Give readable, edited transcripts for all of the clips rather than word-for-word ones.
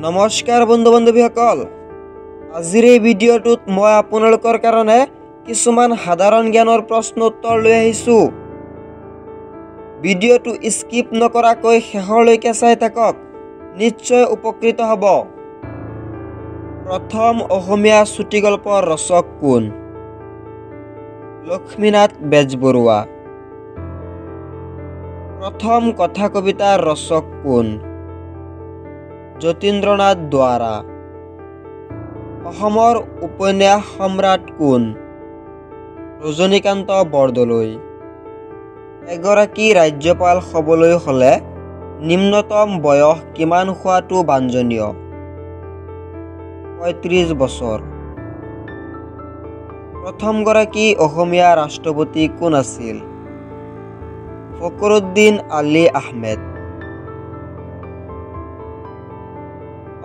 নমস্কাৰ বন্ধু বান্ধৱীসকল, আজিৰ এই ভিডিঅ'টোত মই আপোনালোকৰ কাৰণে কিছুমান সাধাৰণ জ্ঞানৰ প্ৰশ্ন উত্তৰ লৈ আহিছোঁ। ভিডিঅ'টো স্কিপ নকৰাকৈ শেষলৈকে চাই থাকক, নিশ্চয় উপকৃত হ'ব। প্ৰথম অসমীয়া চুটিগল্পৰ ৰচক কোন? লক্ষ্মীনাথ বেজবৰুৱা। প্ৰথম কথা কবিতাৰ ৰচক কোন? যতীন্দ্ৰনাথ দুৱাৰা। অসমৰ উপন্যাস সম্ৰাট কোন? ৰজনীকান্ত বৰদলৈ। এগৰাকী ৰাজ্যপাল হ'বলৈ হ'লে নিম্নতম বয়স কিমান হোৱাটো বাঞ্ছনীয়? 35 বছৰ। প্ৰথমগৰাকী অসমীয়া ৰাষ্ট্ৰপতি কোন আছিল? ফকৰুদ্দিন আলী আহমেদ।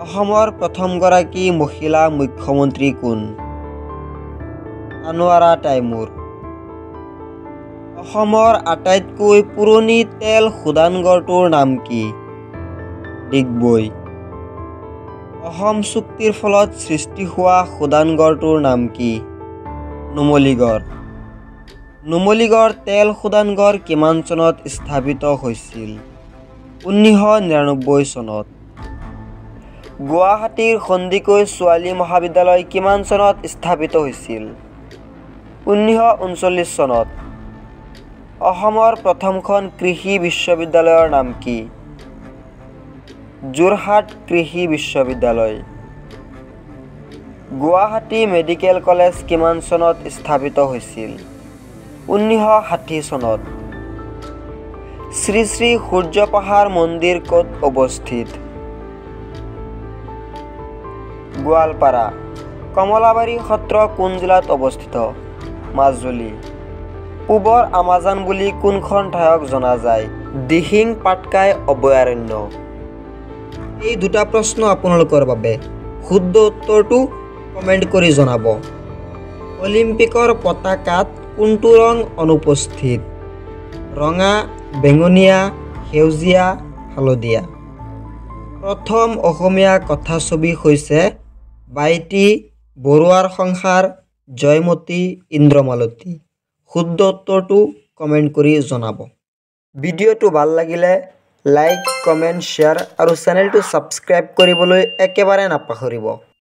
অসমৰ প্ৰথমগৰাকী মহিলা মুখ্যমন্ত্ৰী কোন? আনোৱাৰা টাইমূৰ। অসমৰ আটাইতকৈ পুৰণি তেল শোধনাগাৰটোৰ নাম কি? ডিগবৈ। অসম চুক্তিৰ ফলত সৃষ্টি হোৱা শোধনাগাৰটোৰ নাম কি? নুমলীগড়। নুমলীগড় তেল শোধনাগাৰ কিমান চনত স্থাপিত হৈছিল? 1999 চনত। গুৱাহাটীৰ সন্দিকৈ ছোৱালী মহাবিদ্যালয় কিমান চনত স্থাপিত হৈছিল? 1939 চনত। অসমৰ প্ৰথমখন কৃষি বিশ্ববিদ্যালয়ৰ নাম কি? যোৰহাট কৃষি বিশ্ববিদ্যালয়। গুৱাহাটী মেডিকেল কলেজ কিমান চনত স্থাপিত হৈছিল? 1960 চনত। শ্ৰী শ্ৰী সূৰ্যপাহাৰ মন্দিৰ ক'ত অৱস্থিত? গোৱালপাৰা। কমলাবাৰী সত্ৰ কোন জিলাত অৱস্থিত? মাজুলী। পূবৰ আমাজন বুলি কোনখন ঠাইক জনা যায়? দিহিং পাটকাই অভয়াৰণ্য। এই দুটা প্ৰশ্ন আপোনালোকৰ বাবে, শুদ্ধ উত্তৰটো কমেণ্ট কৰি জনাব। অলিম্পিকৰ পতাকাত কোনটো ৰং অনুপস্থিত? ৰঙা, বেঙুনীয়া, সেউজীয়া, হালধীয়া। প্ৰথম অসমীয়া কথাছবি হৈছে বাইটি, বৰুৱাৰ সংসাৰ, জয়মতী, ইন্দ্ৰমালতী। শুদ্ধ উত্তৰটো কমেণ্ট কৰি জনাব। ভিডিঅ'টো ভাল লাগিলে লাইক, কমেণ্ট, শ্বেয়াৰ আৰু চেনেলটো ছাবস্ক্ৰাইব কৰিবলৈ একেবাৰে নাপাহৰিব।